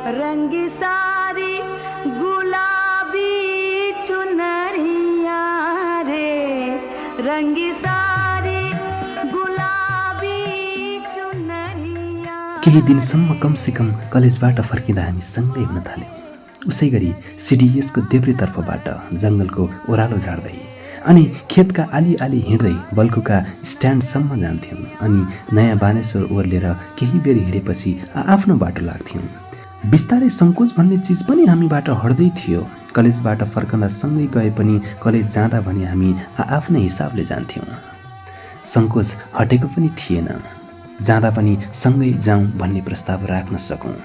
रंगी सारी गुलाबी चुनरिया रे, रंगी सारी गुलाबी चुनरिया। केही दिनसम्म कमसेकम कलेजबाट फर्किँदा हामी सँगै हुन थाल्यौँ। उसै गरी सिडिएसको देब्रेतर्फबाट जङ्गलको ओह्रालो झार्दै अनि खेतका आली आली हिँड्दै बल्कुका स्ट्यान्डसम्म जान्थ्यौँ अनि नयाँ बानेश्वर ओर्लेर केही बेर हिँडेपछि आफ्नो बाटो लाग्थ्यौँ। बिस्तारै सङ्कोच भन्ने चिज पनि हामीबाट हट्दै थियो। कलेजबाट फर्कँदा सँगै गए पनि कलेज जाँदा भने हामी आफ्नै हिसाबले जान्थ्यौँ। सङ्कोच हटेको पनि थिएन। जाँदा पनि सँगै जाउँ भन्ने प्रस्ताव राख्न सकौँ।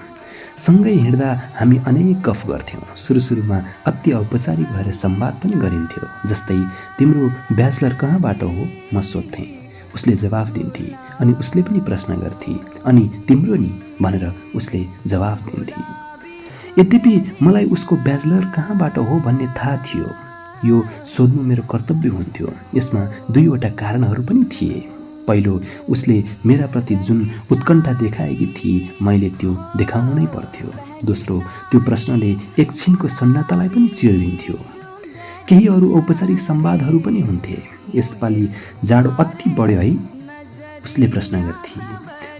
सँगै हिँड्दा हामी अनेक गफ गर्थ्यौँ। सुरुमा अति औपचारिक भएर संवाद पनि गरिन्थ्यो। जस्तै तिम्रो ब्याचलर कहाँबाट हो म सोध्थेँ, उसले जवाफ दिन्थे अनि उसले पनि प्रश्न गर्थे अनि तिम्रो नि भनेर उसले जवाफ दिन्थे। यद्यपि मलाई उसको ब्याचलर कहाँबाट हो भन्ने थाहा थियो। यो सोध्नु मेरो कर्तव्य हुन्थ्यो। यसमा दुईवटा कारणहरू पनि थिए। पहिलो, उसले मेरा प्रति जुन उत्कण्ठा देखाएकी थिए मैले त्यो देखाउनु नै पर्थ्यो। दोस्रो, त्यो प्रश्नले एकछिनको सन्नाटालाई पनि चिरिदिन्थ्यो। केही अरू औपचारिक संवादहरू पनि हुन्थे। यसपालि जाडो अति बढ्यो है, उसले प्रश्न गर्थे।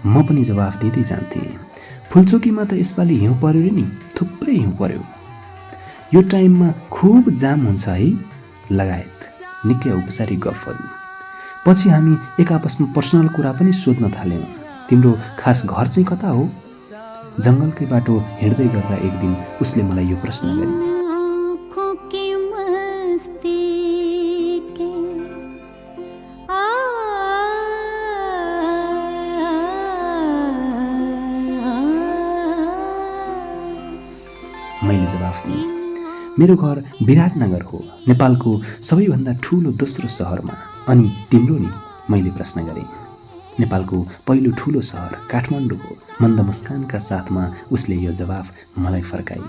म पनि जवाफ दिँदै जान्थेँ। फुलचोकीमा त यसपालि हिउँ पर्यो रे नि, थुप्रै हिउँ पर्यो। यो टाइममा खुब जाम हुन्छ है, लगायत निकै औपचारिक गफहरू। पछि हामी एक आपसमा पर्सनल कुरा पनि सोध्न थाल्यौँ। तिम्रो खास घर चाहिँ कता हो? जङ्गलकै बाटो हिँड्दै गर्दा एक दिन उसले मलाई यो प्रश्न गरे। मैले जवाफ दिएँ, मेरो घर विराटनगर हो, नेपालको सबैभन्दा ठुलो दोस्रो सहरमा। अनि तिम्रो नि? मैले प्रश्न गरेँ। नेपालको पहिलो ठुलो सहर काठमाडौँ हो। मन्द मुस्कानका साथमा उसले यो जवाफ मलाई फर्काए।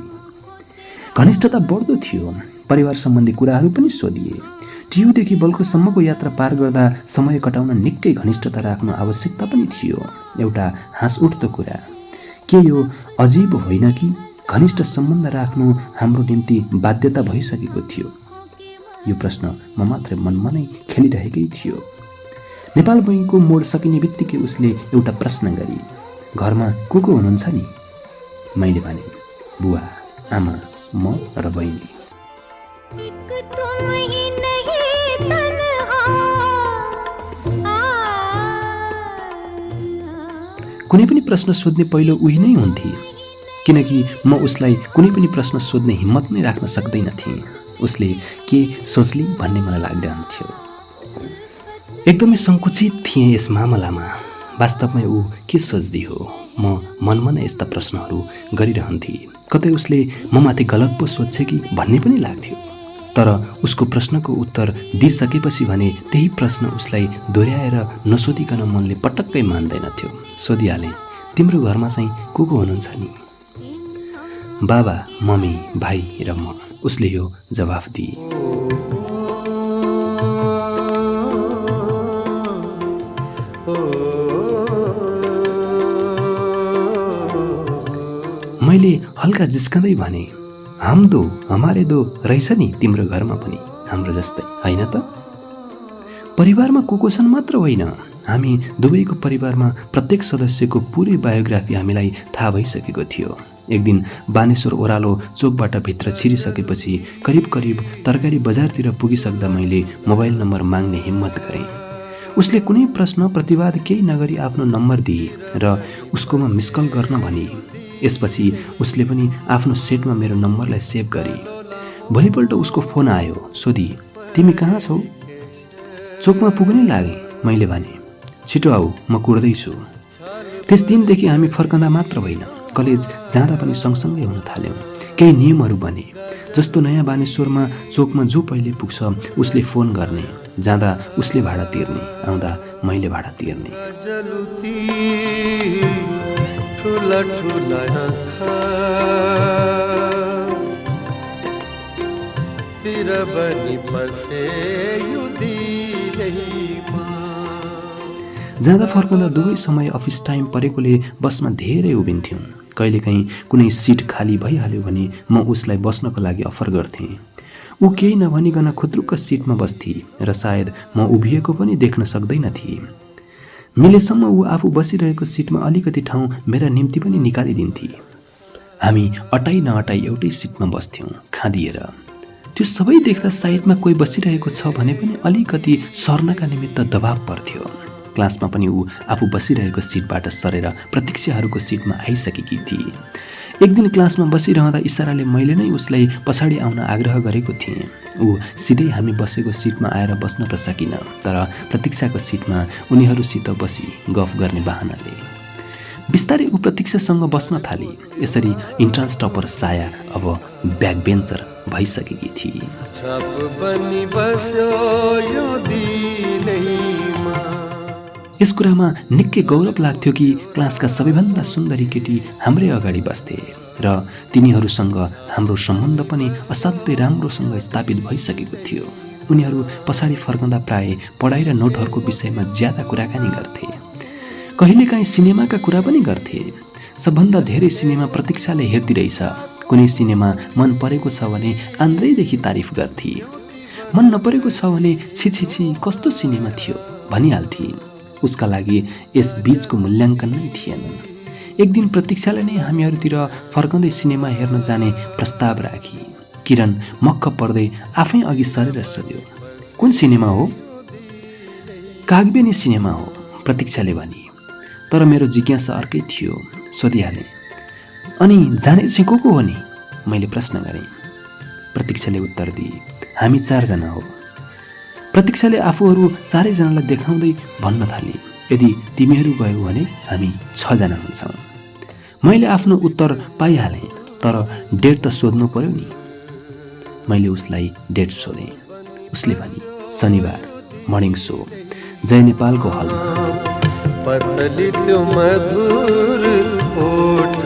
घनिष्ठता बढ्दो थियो। परिवार सम्बन्धी कुराहरू पनि सोधिए। टियुदेखि बल्कुसम्मको यात्रा पार गर्दा समय कटाउन निकै घनिष्ठता राख्नु आवश्यकता पनि थियो। एउटा हाँस उठ्दो कुरा, के यो अजीब होइन कि घनिष्ठ सम्बन्ध राख्नु हाम्रो निम्ति बाध्यता भइसकेको थियो? यो प्रश्न म मात्र मनमा नै खेलिरहेकै थियो। नेपाल बैङ्कको मोड सकिने बित्तिकै उसले एउटा प्रश्न गरी, घरमा को हुनुहुन्छ नि? मैले भने, बुवा, आमा, म र बहिनी। कुनै पनि प्रश्न सोध्ने पहिलो उही नै हुन्थे, किनकि म उसलाई कुनै पनि प्रश्न सोध्ने हिम्मत नै राख्न सक्दैनथेँ। उसले के सोच्ली भन्ने मलाई लाग्दथ्यो। एकदमै सङ्कुचित थिएँ यस मामलामा। वास्तवमै ऊ के सोच्दी हो? म मनमा नै यस्ता प्रश्नहरू गरिरहन्थे। कतै उसले ममाथि गलत पो सोध्छ कि भन्ने पनि लाग्थ्यो। तर उसको प्रश्नको उत्तर दिइसकेपछि भने त्यही प्रश्न उसलाई दोहोऱ्याएर नसोधिकन मनले पटक्कै मान्दैनथ्यो। सोधिहालेँ, तिम्रो घरमा चाहिँ को हुनुहुन्छ नि? बाबा, मम्मी, भाइ र म। उसले यो जवाफ दिए। मैले हल्का जिस्कँदै भने, हाम्दो हमारे दो रहेछ नि तिम्रो घरमा पनि, हाम्रो जस्तै होइन त? परिवारमा को छन् मात्र होइन, हामी दुवैको परिवारमा प्रत्येक सदस्यको पुरै बायोग्राफी हामीलाई थाहा भइसकेको थियो। एक दिन बानेश्वर ओह्रालो चोकबाट भित्र छिरिसकेपछि करिब तरकारी बजारतिर पुगिसक्दा मैले मोबाइल नम्बर माग्ने हिम्मत गरेँ। उसले कुनै प्रश्न प्रतिवाद केही नगरी आफ्नो नम्बर दिए र उसकोमा मिसकल गर्न भने। यसपछि उसले पनि आफ्नो सेटमा मेरो नम्बरलाई सेभ गरे। भोलिपल्ट उसको फोन आयो। सोधी, तिमी कहाँ छौ? चोकमा पुग्नै लागे। मैले भने, छिटो आऊ, म कुर्दैछु। त्यस दिनदेखि हामी फर्कँदा मात्र होइन, कलेज जाँदा पनि सँगसँगै हुन थाल्यौँ। केही नियमहरू बने, जस्तो नयाँ बानेश्वरमा चोकमा जो पहिले पुग्छ उसले फोन गर्ने, जाँदा उसले भाडा तिर्ने, आउँदा मैले भाडा तिर्ने। ठुला ठुला आँखा तिर बनी बसे यो दिलैमा। जाँदा फर्कँदा दुवै समय अफिस टाइम परेकोले बसमा धेरै उभिन्थ्यौँ। कहिलेकाहीँ कुनै सिट खाली भइहाल्यो भने म उसलाई बस्नको लागि अफर गर्थेँ। ऊ केही नभनिकन खुत्रुक्क सिटमा बस्थी र सायद म उभिएको पनि देख्न सक्दैनथी। मिलेसम्म ऊ आफू बसिरहेको सिटमा अलिकति ठाउँ मेरा निम्ति पनि निकालिदिन्थे। हामी अटाइ नअटाइ एउटै सिटमा बस्थ्यौँ खाँदिएर। त्यो सबै देख्दा साइडमा कोही बसिरहेको छ भने पनि अलिकति सर्नका निमित्त दबाब पर्थ्यो। क्लासमा पनि ऊ आफू बसिरहेको सिटबाट सरेर प्रतीक्षाहरूको सिटमा आइसकेकी थिए। एक दिन क्लासमा बसिरहँदा इसाराले मैले नै उसलाई पछाडि आउन आग्रह गरेको थिएँ। ऊ सिधै हामी बसेको सिटमा आएर बस्न त सकिन, तर प्रतीक्षाको सिटमा उनीहरूसित बसी गफ गर्ने बहानाले। बिस्तारै ऊ प्रतीक्षासँग बस्न थाली। यसरी इन्ट्रान्स टपर साया अब ब्याक बेन्चर भइसकेकी थिए। यस कुरामा निकै गौरव लाग्थ्यो कि क्लासका सबैभन्दा सुन्दरी केटी हाम्रै अगाडि बस्थे र तिनीहरूसँग हाम्रो सम्बन्ध पनि असाध्यै राम्रोसँग स्थापित भइसकेको थियो। उनीहरू पछाडि फर्कँदा प्राय पढाइ र नोटहरूको विषयमा ज्यादा कुराकानी गर्थे। कहिलेकाहीँ सिनेमाका कुरा पनि गर्थे। सबभन्दा धेरै सिनेमा प्रतीक्षाले हेर्दी रहेछ। कुनै सिनेमा मन परेको छ भने आन्द्रैदेखि तारिफ गर्थे। मन नपरेको छ भने छिछि कस्तो सिनेमा थियो भनिहाल्थे। उसका लागि यस बीचको मूल्याङ्कन नै थिएन। एक दिन प्रतीक्षाले नै हामीहरूतिर फर्कँदै सिनेमा हेर्न जाने प्रस्ताव राखी। किरण मक्क पर्दै आफै अघि सरेर सोध्यो, कुन सिनेमा हो? कागबेनी सिनेमा हो, प्रतीक्षाले भनी। तर मेरो जिज्ञासा अर्कै थियो। सोधिहालेँ, अनि जाने चाहिँ को हो नि? मैले प्रश्न गरेँ। प्रतीक्षाले उत्तर दिए, हामी 4 जना हो। प्रतीक्षाले आफूहरू 4 जनालाई देखाउँदै भन्न थाले, यदि तिमीहरू गयौ भने हामी 6 जना हुन्छौँ। मैले आफ्नो उत्तर पाइहालेँ, तर डेट त सोध्नु पर्यो नि। मैले उसलाई डेट सोधेँ। उसले भनी, शनिबार मर्निङ सो, जय नेपालको हलमा। पतली त्यो मधुर ओठ